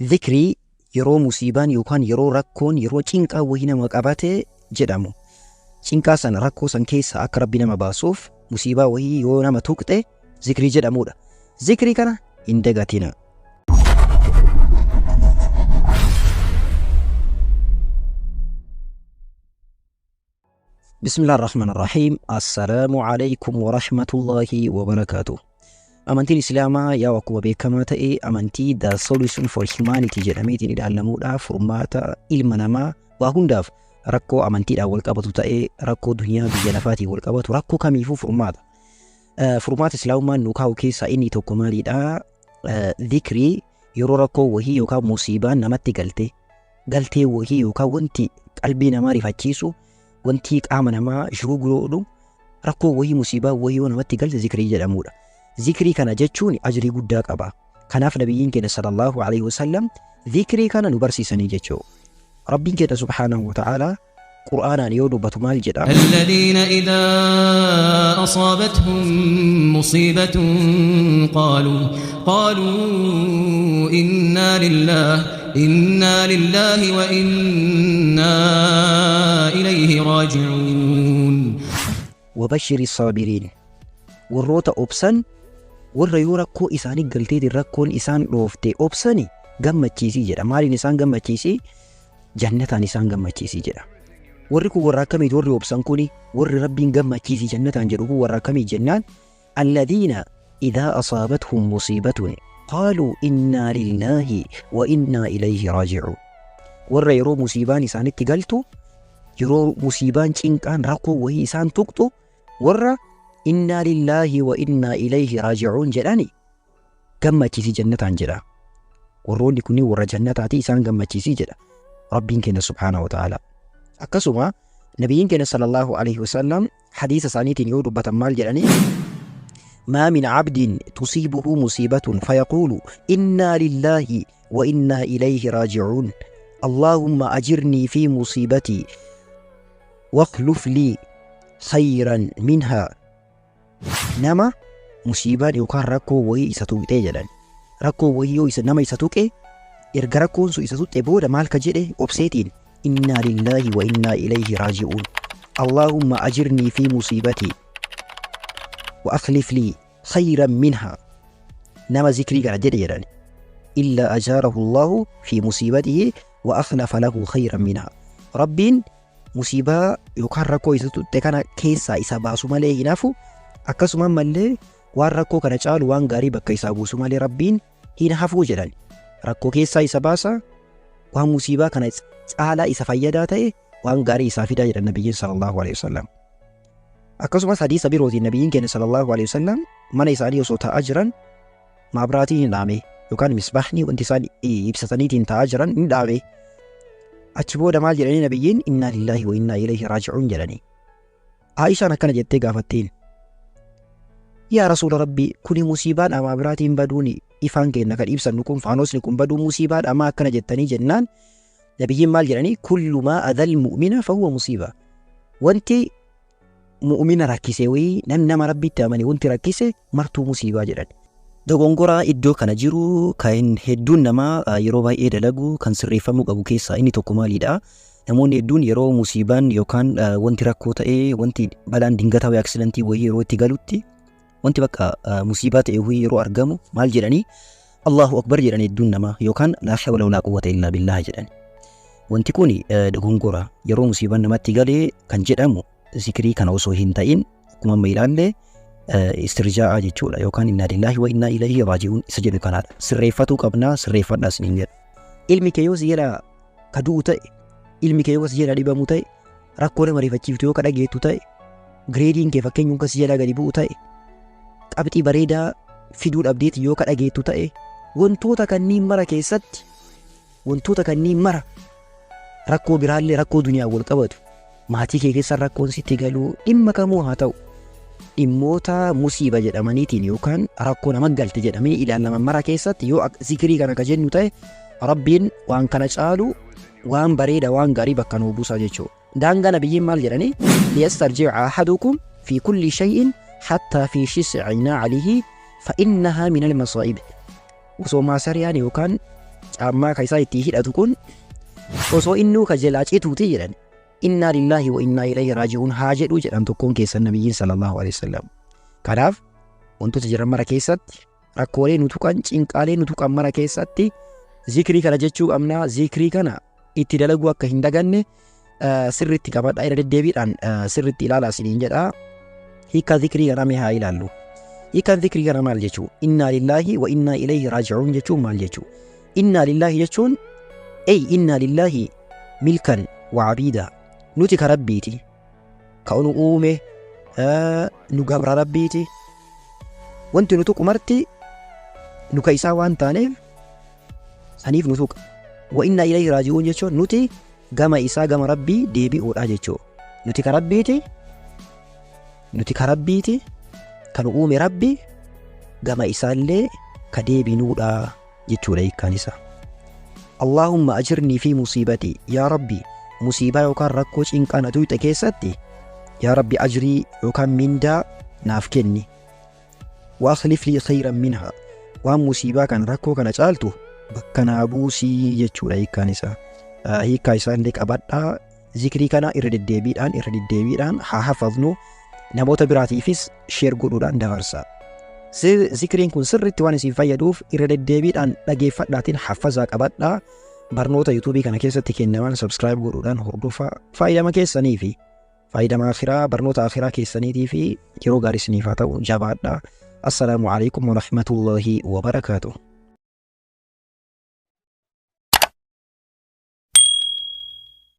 Zikrii yeroo musiibaan yookaan yeroo rakkoon yeroo cinqaa wahii nama qabate jedhamu. Cinqaa sana rakkoo san keessa akka Rabbi nama baasuuf musiibaa wahii yoo nama tuqxe zikrii jedhamudha. Zikrii kana hin dagatina. بسم الله الرحمن الرحيم. السلام عليكم ورحمة الله وبركاته. Amantiin Islaamaa yaa akkuma beekamaa ta'e amantii The Solution for Humanity jedhameetiin ilaalamuudha. Furmaata ilma namaa waa hundaaf rakkoo amantiidhaan wal qabatu ta'ee, rakkoo duniyaa biyya lafaatiin wal qabatu, rakkoo kamiifuu furmaata. Furmaata Islaamummaan nu kaa'u keessaa inni tokko maalidha? Dhikrii yeroo rakkoo wahii yookaan musiibaan namatti galte, galtee wahii yookaan wanti qalbii namaa rifachiisu, wanti qaama namaa shuruu godhu, rakkoo wahii musiibaa wahii yoo namatti galte zikrii jedhamudha. Zikrii kana jechuun ajrii guddaa qaba. Kanaaf nabiyyiin keenya sallallahu alaihi wasallam zikrii kana nu barsiisanii jechuudha. Rabbiin keenya subhaanahu wa ta'aalaa Qur'aanaan yoo dubbatu maal jedha? الذين إذا أصابتهم مصيبة قالوا إنا لله إنا لله وإنا إليه راجعون. Wabashiri saabiriin, warroota obsan, warra yoo rakkoo isaanii galteetiin rakkoon isaan dhoofte obsani gammachiisii jedha. Maaliin isaan gammachiisii? Jannataan isaan gammachiisii jedha. Warri kun warra akkamiiti? Warri obsan kuni, warri Rabbiin gammachiisii jannataan jedhu kun warra akkamii jennaan, alladhiina idhaa asaabathum musiibatun qaaluu innaa lillaahi wa innaa ilayhi raaji'uun. Warra yeroo musiibaan isaanitti galtu, yeroo musiibaan cinqaan rakkoo wahii isaan tuqxu, warra innaa lillaahi wa innaa ilayhi raaji'uun jedhani gammachiisi jannataan jedha. Warroonni kunniin warra jannataati, isaan gammachiisii jedha Rabbiin keenya subhaanahu wa ta'ala. Akkasuma nabiyyiin keenya sallallahu alaihi wasallam hadiisa isaaniitiin yoo dubbatan maal jedhanii? ما من عبد تصيبه مصيبة فيقول إنا لله وإنا إليه راجعون اللهم أجرني في مصيبتي واخلف لي خيرا منها. Nama musiibaan yookaan rakkoo wayii isa tuqxee jedhan, rakkoo wayii yoo isa nama isa tuqe, erga rakkoon sun isa tuqxe booda maal ka jedhe obseetiin innaa lillaahi wa innaa ilayhi raaji'uun, allaahumma ajirnii fi musiibatii wa akhlif lii khayran minha, nama zikrii kana jedhe jedhan, illaa ajaarahu allahu fi musiibatihi wa akhlafa lahu khayran minha. Rabbiin musiibaa yookaan rakkoo isa tuqxe kana keessaa isa baasu malee hin hafu, akkasuma ammallee waan rakkoo kana caalu waan gaarii bakka isaa buusu malee Rabbiin hin hafuu jedhan. Rakkoo keessaa isa baasa, waan musiibaa kana caalaa isa fayyadaa ta'e waan gaarii isaa fidaa jedhan nabiyyiin sallallahu alaihi wasallam. Akkasumas hadiisa birootiin nabiyyiin keenya sallallahu alaihi wasallam mana isaanii osoo taa'aa jiran maabraatiin hin dhaame, yookaan misbaahni wanti isaan ibsataniitiin taa'aa jiran hin dhaame. Achi booda maal jedhanii nabiyyiin? Innaa lillaahi wa innaa ilayhi raaji'uun jedhanii. Aayishaan akkana jettee gaafatteen: Yaa Rasuula Rabbii, kuni musiibaadha, maabiraatiin baduun, ifaan keenya kan ibsannu kun, faanosni kun baduu musiibaadha, maa akkana jettanii jennaan, nabiyyiin maal jedhanii? Kullu maa adhal mu'mina fahuwa musiiba. Wanti mu'mina rakkise wayii, namni nama Rabbitti amane wanti rakkise martuu musiibaa jedhan. Dogongoraa iddoo kana jiru kan hedduun namaa yeroo baay'ee dalagu kan sirreeffamuu qabu keessaa inni tokko maalidha? Namoonni hedduun yeroo musiibaan yookaan wanti rakkoo ta'e, wanti balaan dingataa wayii, aksidantii wayii yeroo itti galutti, wanti bakka musiibaa ta'e wayii yeroo argamu maal jedhanii? Allahu Akbar jedhan hedduun namaa, yookaan laa hawla walaa quwwata illaa billaah jedhan. Wanti kun dogongora. Yeroo musiibaan namatti galee kan jedhamu zikrii kana osoo hin ta'in, akkuma amma ilaalle istirjaa'aa jechuudha, yookaan innaa lillaahi wa innaa ilayhi raaji'uun isa jedhu kanaadha. Sirreeffatuu qabnaa, sirreeffadhaa isiniin jedha. Ilmi kee yoo si jedha ka du'u ta'e, ilmi kee yoo si jedha dhibamu ta'e, rakkoo nama rifachiiftu yoo ka dhageettu ta'e, gireediin kee fakkeenyuun kan si jalaa gadi bu'u ta'e, qabxii bareedaa fiduu dhabdeeti yoo ka dhageettu ta'e, wantoota kanniin mara keessatti, wantoota kanniin mara, rakkoo biraallee, rakkoo duniyaa wal qabatu, maatii kee keessa rakkoon sitti galuu, dhimma kamuu haa ta'u, dhimmoota musiiba jedhamaniitiin yookaan rakkoo nama galte jedhamee ilaalaman mara keessatti yoo zikrii kana ka jennu ta'e, Rabbiin waan kana caalu waan bareeda waan gaarii bakka nuu buusa jechuudha. Daangaa nabiyyiin maal jedhanii? Liyastarji'a ahadukum fi kulli shay'in hattaa fi shis'i na'alihi fa innahaa minal masaa'ib. Osoo maasariyaan yookaan Caammaa ka isaa itti hidhatu kun osoo innuu ka jalaa cituuti jedhan, innaa lillaahi wa innaa ilayhi raaji'uun haa jedhuu jedhan tokkoon keessan nabiyyiin sallallahu alaihi wasallam. Kanaaf wantoota jiran mara keessatti, rakkoolee nu tuqan, cinqaalee nu tuqan mara keessatti zikrii kana jechuu qabna. Zikrii kana itti dalaguu akka hin daganne sirriitti qabadha, irra deddeebiidhaan sirriitti ilaalaa isiniin jedha. Hiika zikrii kana mee haa ilaallu. Hiikaan zikrii kana maal jechuu? Innaa lillaahi wa innaa ilayhi raaji'uun jechuun maal jechuu? Innaa lillaahi jechuun ey innaa lillaahi milkan wa abiida, nuti ka rabbiiti, ka nu uume, nu gabra rabbiiti, wanti nu tuqu marti nu ka isaa waan taaneef saniif nu tuqa. Wa innaa ilayhi raaji'uun jechuun nuti gama isaa, gama rabbii deebi'uudha jechuu. Nuti ka rabbiiti, nuti ka rabbiiti, kan uume rabbi, gama isaallee ka deebinuudha jechuudha hiikkaan isaa. Allaahumma ajirnii fi musiibatii, yaa rabbi musiibaa yookaan rakkoo cinqaa na tuyxe keessatti yaa rabbi ajrii yookaan mindaa naaf kenni. Wa akhlif lii khayran minhaa, waan musiibaa kana rakkoo kana caaltu bakka naa buusii jechuudha hiikkaan isaa. Hiikkaa isaa illee qabadhaa. Zikrii kana irra deddeebiidhaan irra deddeebiidhaan haa hafaznu, namoota biraatiifis share godhuudhaan dabarsa. Zikriin kun sirriitti waan isin fayyaduuf irra deddeebiidhaan dhageeffadhaatiin haffazaa qabadhaa. Barnoota yuutuubii kana keessatti kennaman subscribe godhuudhaan hordofaa, faayidama keessanii fi faayidama akhiraa, barnoota akhiraa keessaniitii fi yeroo gaarii isiniif haa ta'u. Jabaadhaa. Assalaamu alaikum warahmatullaahi wabarakaatuh.